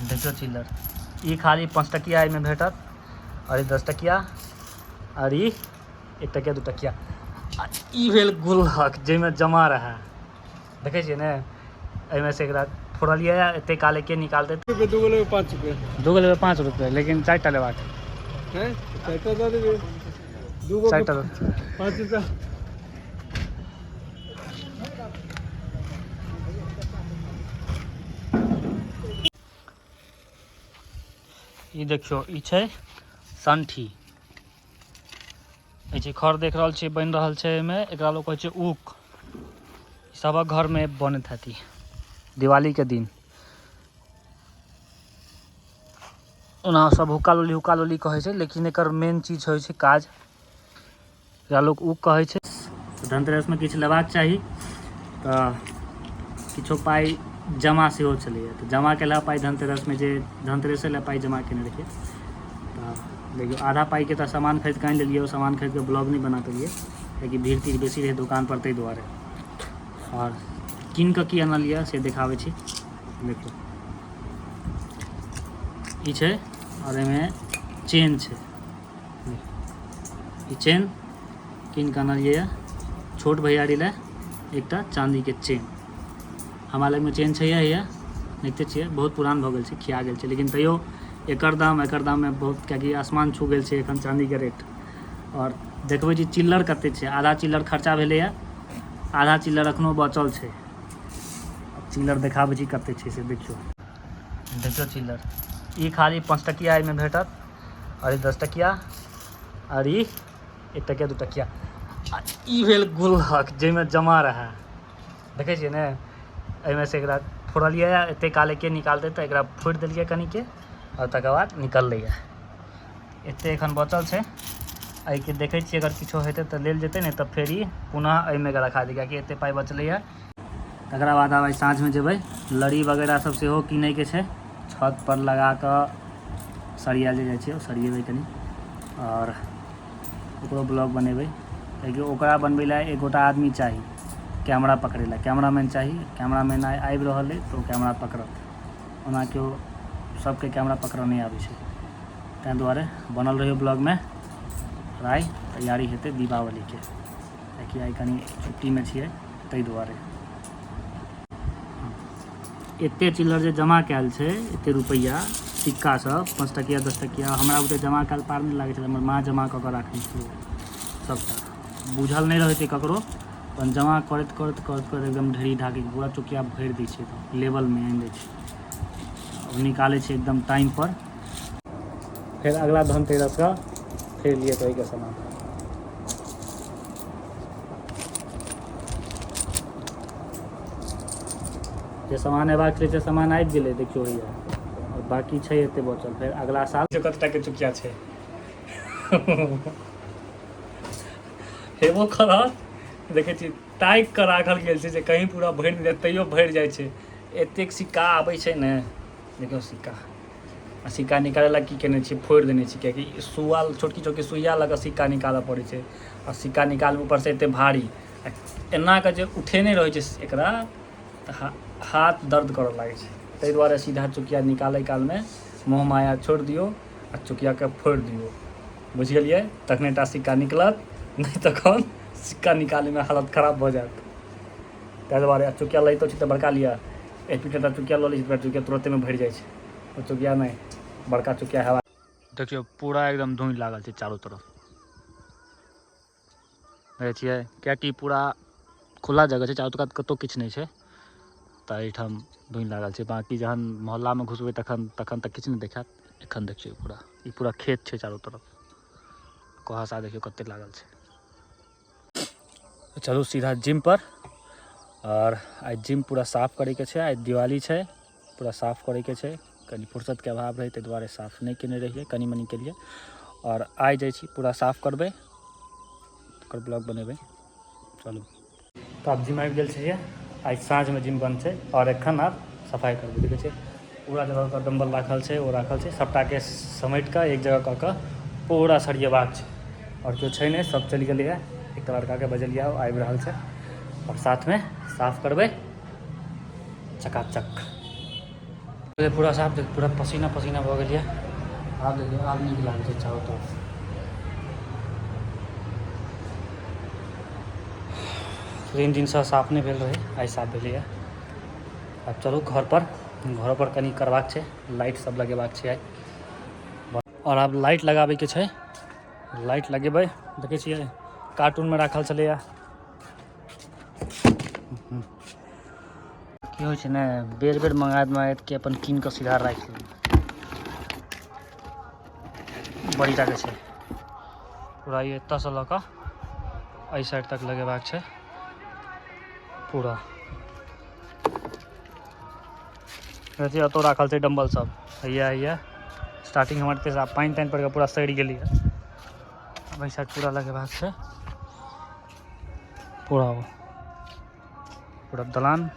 देखियौ चिल्लर, ई खाली 5 टकिया एहिमे भेटत, और ई 10 टकिया, और ई 1 टकिया 2 टकिया। आ ई भेल गुल्लक जाहिमे जमा रहै, देखै छियै ने। एहिमे से एकरा फोड़लियै, एते काले के निकालते। दू गो लेबै 5 रुपये, दू गो लेबै 5 रुपये, लेकिन 4 टा लेबाक है, 4 टा दऽ देबै, दू गो 4 टा 5 रुपया। ई देखियौ, ई छै संठी। ई छै खर देख रहल छियै बनि रहल छै एहिमे, एकरा लोक कहै छै ऊक। सबक घरमे बनैत हेती दिवाली के दिन। ओना सब हुक्का लोली हुक्का लोली कहै छै, लेकिन एकर मेन चीज होइ छै काज, एकरा लोक ऊक कहै छै। धनतेरसमे किछु लेबाक चाही तऽ किछो पाइ जमा सेहो छलैए, तऽ जमा केला पाइ धनतेरसमे, जे धनतेरसे लए पाइ जमा केने रहियै। तऽ देखियौ आधा पाइके तऽ सामान खरीद कऽ आनि लेलियै, ओ सामान खरीद कऽ ब्लॉग नहि बना पेलियै कियाकि भीड़ तीड़ बेसी रहै दोकानपर ताहि दुआरे। आओर कीन कऽ की आनलियै से देखाबै छी। देखियौ ई छै, आओर एहिमे चेन छै, ई चेन कीन कऽ आनलियै छोट भैयारी लए एकटा चाँदीके चेन। हमरा लगमे चेन छै हैया, देखते छियै बहुत पुरान भऽ गेल छै, खिया गेल छै, लेकिन तैयो एकर दाममे बहुत, कियाकि आसमान छू गेल छै एखन चाँदीके रेट। आओर देखबै छी चिल्लर कते छै, आधा चिल्लर खर्चा भेलैए, आधा चिल्लर एखनो बचल छै। चिल्लर देखाबै छी कते छै से देखियौ। देखियौ चिल्लर, ई खाली 5 टकिया एहिमे भेटत, और ई 10 टकिया, और ई 1 टकिया 2 टकिया। आ ई भेल गुल्लक जाहिमे जमा रहै, देखै छियै ने। एहिमे से एकरा फोड़लियै, एते काले के निकालतै तऽ एकरा फोड़ि देलियै कनिके, आओर तकर बाद निकललैए। एते एखन बचल छै, एहिके देखै छियै अगर किछो हेतै तऽ लेल जेतै, नहि तऽ फेर ई पुनः एहिमे रखा देतै, कियाकि एते पाइ बचलैए। तकरा बाद आब आइ साँझमे जेबै, लड़ी वगैरह सब सेहो कीनैके छै, छत पर लगा कऽ सरियाएल जे जाइ छै ओ सरियेबै कनि, आओर ओकरो ब्लॉग बनेबै, कियाकि ओकरा बनबै लए एक गोटा आदमी चाही कैमरा पकड़ै लए, कैमरामैन चाही। कैमरामैन आइ आबि रहल अइ तऽ ओ कैमरा पकड़त, ओना केओ सबके कैमरा पकड़ऽ नहि आबै छै, ताहि दुआरे बनल रहियौ ब्लॉगमे। आओर आइ तैयारी हेतै दीपावलीके, कियाकि आइ कनि छुट्टीमे छियै ताहि दुआरे। एते चिल्लर जे जमा कयल छै, एते रुपैआ सिक्का सब 5 टकिया 10 टकिया, हमरा बुते जमा कयल पार नहि लागै छलै, हमर माँ जमा कऽ कऽ राखने छलै सबटा, बुझल नहि रहै छै ककरो, अपन जमा करैत करैत करैत करैत एकदम ढेरी ढाकी पूरा चुकिया भरि दै छै, लेवलमे आनि दै छै, आओर निकालै छै एकदम टाइमपर। फेर अगला धनतेरसके फेर लिए तऽ ओहिके सामान। जे सामान अयबाक छलै से सामान आबि गेलै, देखियौ हैया, आओर बाँकी छै एते बचल, फेर अगला साल। कते टाके चुकिया छै हेबो करत, देखै छी ताकि कऽ राखल गेल छै जे कहीं पूरा भरि नहि जाय, तैयो भरि जाइ छै। एतेक सिक्का आबै छै ने, देखियौ सिक्का, आ सिक्का निकालै लए की केने छियै, फोड़ि देने छियै, किएकि सुआ छोटकी छोटकी सुइया लऽ कऽ सिक्का निकालऽ पड़ै छै, आ सिक्का निकालू ऊपरसँ एते भारी, आ एना कऽ जे उठेने रहै छै एकरा तऽ हाथ दर्द करऽ लागै छै, ताहि दुआरे सीधा चुकिया निकालै कालमे मोह माया छोड़ि दियौ आ चुकियाके फोड़ि दियौ, बुझि गेलियै? तखने टा सिक्का निकलत, नहि तखन सिक्का निकालैमे हालत खराब भऽ जायत। ताहि दुआरे चुकिया लैतो छी तऽ बड़का लिअ, एक पीटा चुकिया लऽ लै छी तऽ चुकिया तुरन्तेमे भरि जाइ छै, ओ चुकिया नहि, बड़का चुकिया हेबाक। देखियौ पूरा एकदम धुनि लागल छै चारू तरफ, देखै छियै? किएकि पूरा खुला जगह छै, चारू कात कतहु किछु नहि छै, तऽ एहिठाम धुनि लागल छै। बाँकी जहन मोहल्लामे घुसबै तखन तखन तऽ किछु नहि देखायत। एखन देखियौ पूरा ई पूरा खेत छै चारू तरफ, कुहासा देखियौ कते लागल छै। चलू सीधा जिम पर, आओर आइ जिम पूरा साफ करैके छै, आइ दिवाली छै, पूरा साफ करैके छै। कनि फुर्सतके अभाव रहै ताहि दुआरे साफ नहि केने रहियै, कनि मनि केलियै, आओर आइ जाइ छी पूरा साफ करबै, ओकर ब्लॉग बनेबै। चलू तऽ आब जिम आबि गेल छियै, आइ साँझमे जिम बन्द छै, आओर एखन आब सफाइ करबै। देखै छियै पूरा जगह डम्बल राखल छै, ओ राखल छै, सबटाके समेट कऽ एक जगह कऽ कऽ पूरा सरियेबाक छै। आओर केओ छै नहि, सब चलि गेलैए, एकटा लड़काके बजेलियै, ओ आबि रहल छै, आओर साथमे साफ करबै चकाचक। पूरा साफ देख, पूरा पसीना पसीना भऽ गेल यऽ। आब देखियौ, आब नीक लागै छै चारू तरफ। 3 दिनसँ साफ नहि भेल रहै, आइ साफ भेलैए। आब चलू घरपर, घरपर कनि करबाक छै, लाइट सब लगेबाक छै आइ। आओर आब लाइट लगाबैके छै, लाइट लगेबै। देखै छियै कार्टूनमे राखल छलैए। की होइ छै ने, बेर बेर मँगाइत मँगाइत के अपन कीन कऽ सीधा राखि लेलहुँ। बड़ी टाके छै पूरा, ई एतऽसँ लऽ कऽ एहि साइड तक लगेबाक छै पूरा। देखियौ एतौ राखल छै डम्बल सब। हैया हैया स्टार्टिंग हमर एतऽसँ, आब पानि तानि पड़ि कऽ पूरा सड़ि गेलैए। आब एहि साइड पूरा लगेबाक छै पूरा, पूरा दलान।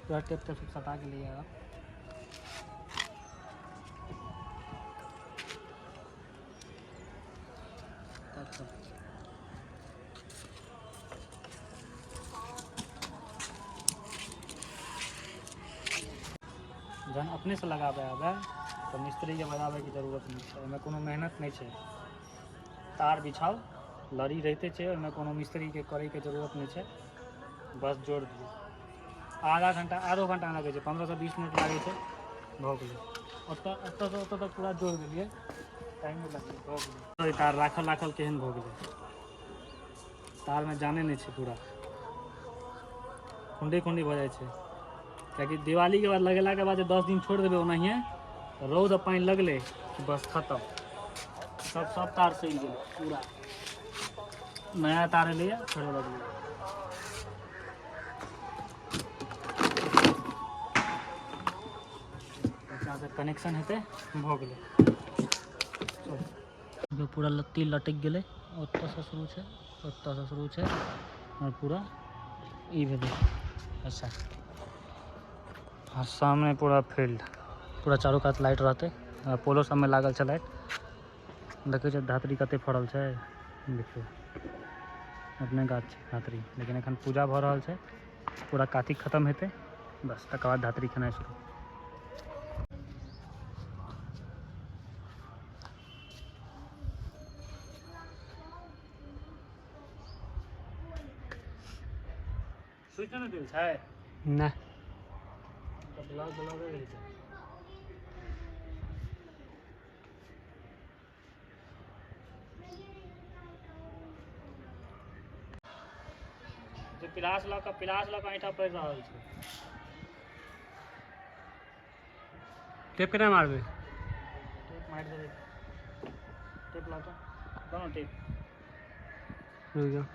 पूरा टेप तेप सब सटा गेलैए आब। अच्छा जहन अपनेसँ लगाबै आबै तऽ मिस्त्रीके बजाबैके जरूरत नहि छै, ओहिमे कोनो मेहनत नहि छै। तार बिछाउ, लड़ी रहिते छै, ओहिमे कोनो मिस्त्रीके करैके जरूरत नहि छै, बस जोड़ दियौ। आधा घंटा आधो घंटा लगै छै, 15 से 20 मिनट लागै छै, भऽ गेलै। ओतऽ ओतऽसँ ओतऽ तक पूरा जोड़ देलियै, टाइम नहि लगलै, भऽ गेलै। तार राखल राखल केहन भऽ गेलै, तारमे जाने नहि छै, पूरा खुंडी खुंडी भऽ जाइ छै। कियाकि दिवालीके बाद लगेलाके बाद जे 10 दिन छोड़ि देबै ओनाहिए, रौद आ पानि लगलै बस खतम, सब सब तार सड़ि गेलै पूरा। नया तार एलैए फेरो लगलै। से कनेक्शन हेतै, भऽ गेलै। पूरा लत्ती लटकि गेलै, ओतऽसँ शुरू छै, ओतऽसँ शुरू छै, आओर पूरा ई भेलै। अच्छा आ सामने पूरा फील्ड, पूरा चारू कात लाइट रहतै। पोलो सबमे लागल छै लाइट। देखै छियै धात्री कते फड़ल छै, देखियौ अपने गाछ छै धात्री। लेकिन एखन पूजा भऽ रहल छै, पूरा कातिक खतम हेतै बस, तकर बाद धात्री खेनाइ शुरू। स्विच नहि देल छै? नहि। तऽ ब्लॉक ब्लॉक रहै छै। जे पिलास लऽ कऽ, पिलास लऽ कऽ ऐंठा पड़ि रहल छै। टेप केना मारबै? टेप मारि देबै, टेप लऽ कऽ दो टेप। रुकि जाओ।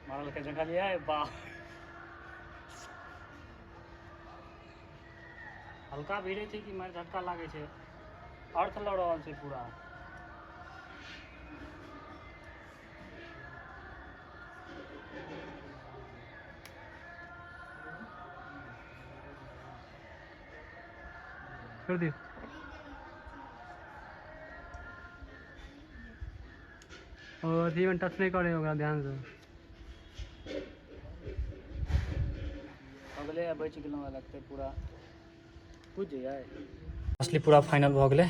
मारल के जगह वाह। हल्का भिड़ै छै कि मारि झटका लागै छै, अर्थ लऽ रहल छै पूरा। कर दियौ। ओ अथीमे टच नहि करै ओकरा ध्यानसँ। भऽ गेलै, बचि गेलहुँ लगतै पूरा बुझि जइयै। असली पूरा फाइनल भऽ गेलै,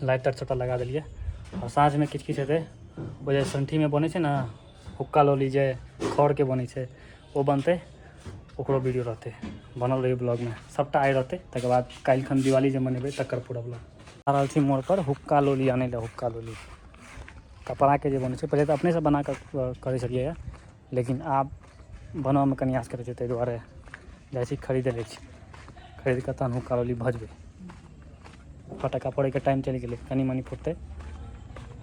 लाइट ताइट सबटा लगा देलियै। आओर साँझमे किछु किछु हेतै, ओ जे संठीमे बनै छै ने हुक्का लौली, जे खरके बनै छै, ओ बनतै। ओकरो वीडियो रहतै, बनल रही ब्लॉगमे, सबटा आइ रहतै। तकर बाद काल्हि खन दिवाली जे मनेबै तकर पूरा ब्लॉग। आ रहल छी मोड़ पर हुक्का लोली आनै लए। हुक्का लोली कपड़ाके जे बनै छै, पहिले तऽ अपनेसँ बना कऽ करै छलियै, लेकिन आब बनबऽमे कनि आस करै छै, ताहि दुआरे जाइ छी खरीदे लै छी। खरीद कऽ तहन हुक्का लोली भजबै। फटक्का फोड़ैके टाइम चलि गेलै, कनि मनि फुटतै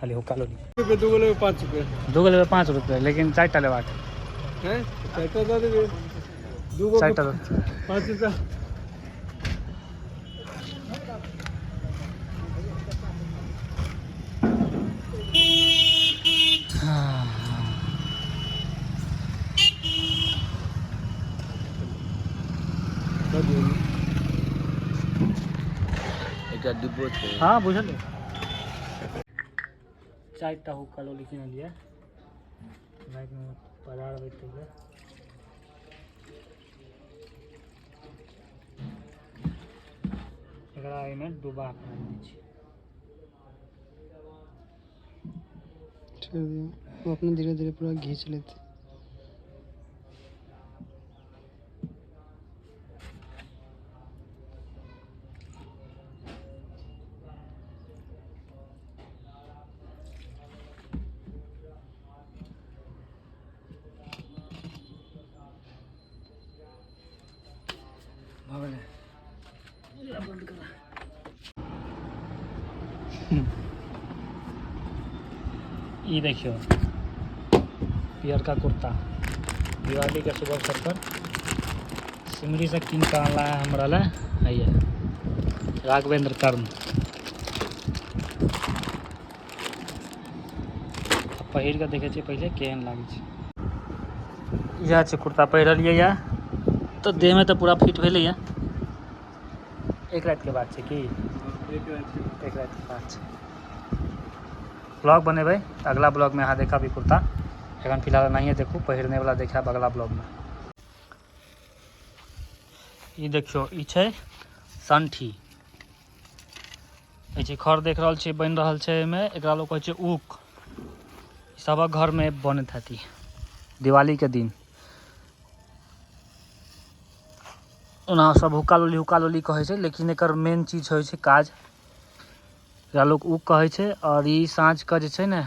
खाली हुक्का लोली। दूगो लेबै 5 रुपये। दूगो लेबै 5 रुपये, लेकिन 4टा लेबाक। हैं, 4टा दऽ देबै, दूगो 4टा 5 रुपया। एकटा डिब्बो छै। हँ बुझलियै। 4टा हुक्का लोली किनलियै, बाइकमे पजारबै तैके। एकरा एहिमे डुबा कऽ राखि दै छियै। छोड़ दियौ, वो अपने धीरे धीरे पूरा घींच लेते। भऽ गेलै, बंद करा। ई देखियौ पियरका कुर्ता, दिवाली के शुभ अवसर पर सिमरी से कीन कऽ अनला है हमरा लए। हैया राघवेंद्र कर्ण। पहिर कऽ देखै छियै पहिले केहन लागै छै। इएह छै कुर्ता, पहिरलियै यऽ तऽ देहमे तऽ पूरा फिट भेलैया। एक रातिके बात छै की? एक राति। एक रातिके बात छै। ब्लॉग बनेबै तऽ अगला ब्लॉगमे अहाँ देखब ई कुर्ता। एखन फिलहाल नहिए देखू, पहिरने वाला देखायब अगला ब्लॉगमे। ई देखियौ, ई छै संठी। ई छै खर, देख रहल छियै बनि रहल छै एहिमे, एकरा लोक कहै छै ऊक। सबक घरमे बनैत हैत ई दिवालीके दिन। ओना सब हुक्का लोली हुक्का लोली कहै छै, लेकिन एकर मेन चीज होइ छै काज। एकरा लोक ऊक कहै छै। आओर ई साँझके जे छै ने,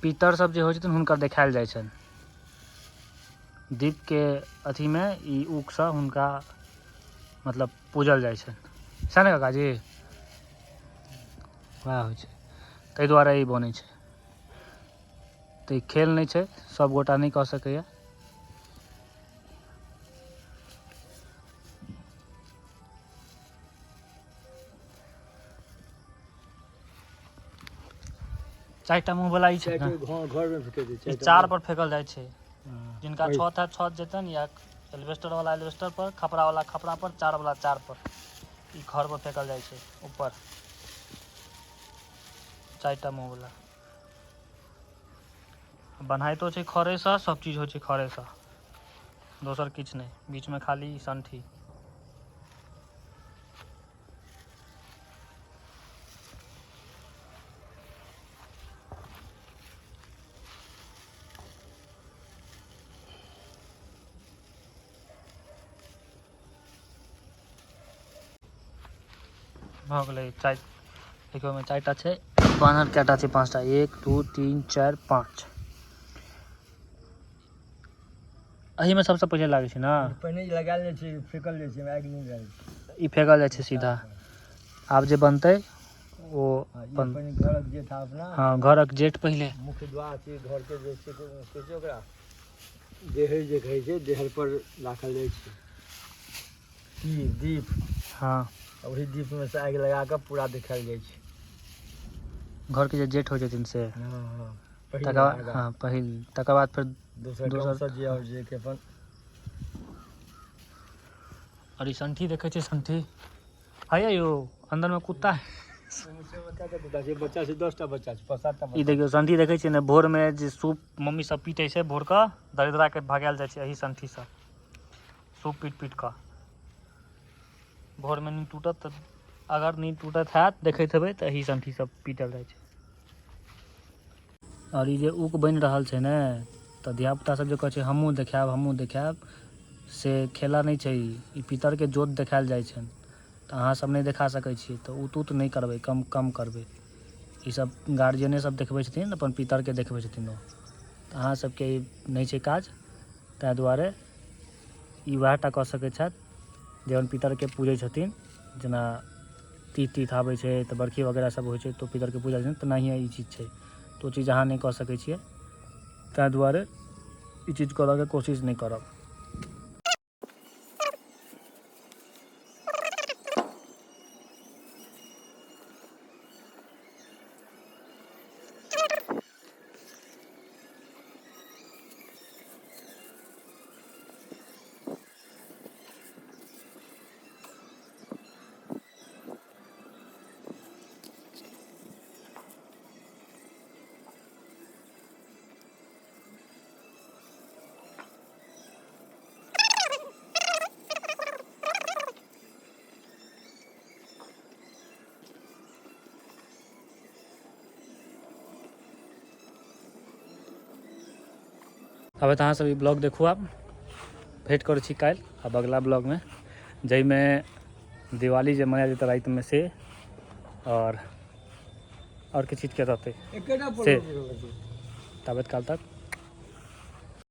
पितर सब जे होइ छथिन हुनकर देखायल जाइ छनि दीपके अथीमे। ई ऊकसँ हुनका मतलब पूजल जाइ छनि, सएह ने काकाजी? वएह होइ छै, ताहि दुआरे ई बनै छै। तऽ ई खेल नहि छै, सब गोटा नहि कऽ सकैए। 4टा मुँह वाला ई छै ने? घर में फेंके छै। ई चार पर फेकल जाइ छै। जिनका ओहि। छत है छत जेतनि, या एल्बेस्टर वाला एल्बेस्टर पर, खपरा वाला खपरा पर, चार वाला चार पर। ई घर पर फेकल जाइ छै ऊपर, 4टा मुँह वाला। बनाइतो छै खरेसँ, सब चीज होइ छै खरेसँ, दोसर किछु नहि। बीचमे खाली संठी। भऽ गेलै चारि। देखियौ ओहिमे 4टा छै बान्हल, कएटा छै? 5टा। 1 2 3 4 5। एहिमे सबसँ पहिले लागै छै ने? पहिने लगायल जाइ छै, फेकल जाइ छै, आगि नहि जाइ छै। ई फेकल जाइ छै सीधा। आब जे बनतै ओ अपन घरक जेठ अपना। हँ, घरक जेठ पहिले। मुख्य द्वार छै घरके, जे छै कहै छै ओकरा देहरि जे कहै छै, देहरि पर राखल जाइ छै दीप। हँ। ओहि दीपमे से आगि लगा कऽ पूरा देखायल जाइ छै। घरके जे जेठ होइ छथिन से। हँ हँ। तकर बाद, हँ पहिल, तकर बाद फेर दोसर दोसर जे आओर जे के अपन। और ई संठी देखै छियै, संठी है यौ, अन्दरमे कुत्ता है। बच्चा छै, 10टा बच्चा छै, 5-7टा। ई देखियौ संठी देखै छियै ने, भोरमे जे सूप मम्मी सब पीटै छै भोर कऽ, दरिद्राके भगायल जाइ छै एही संठीसँ, सूप पीट पीट कऽ। भोरमे नींद टूटत तऽ, अगर नींद टूटत हैत देखैत हेबै तऽ एही संठीसँ पीटल जाइ छै। आओर ई जे ऊक बनि रहल छै ने, तऽ धियापुता सब जे कहै छै हमहूँ देखायब हमहूँ देखायब, से खेला नहि छै। ई पितरके जोत देखायल जाइ छनि, तऽ अहाँ सब नहि देखा सकै छियै, तऽ ओ तूत नहि करबै, कम कम करबै। ई सब गार्जियने सब देखबै छथिन, अपन पितरके देखबै छथिन ओ। तऽ अहाँ सबके ई नहि छै काज। ताहि दुआरे ई वएह टा कऽ सकै छथि जे अपन पितरके पूजै छथिन। जेना तीर्थ तीर्थ आबै छै तऽ बरखी वगैरह सब होइ छै, तऽ पितरके पूजा होइ छै, तेनाहिए ई चीज छै। तऽ ओ चीज अहाँ नहि कऽ सकै छियै, ताहि दुआरे ई चीज करऽके कोशिश नहि करब। आब तऽ अहाँसभ ई ब्लॉग देखू। आब भेँट करै छी काल्हि आब अगिला ब्लॉगमे, जाहिमे दिवाली जे मनायल जेतै रातिमे से आओर किछु चीजके रहतै से। ताबत काल तक।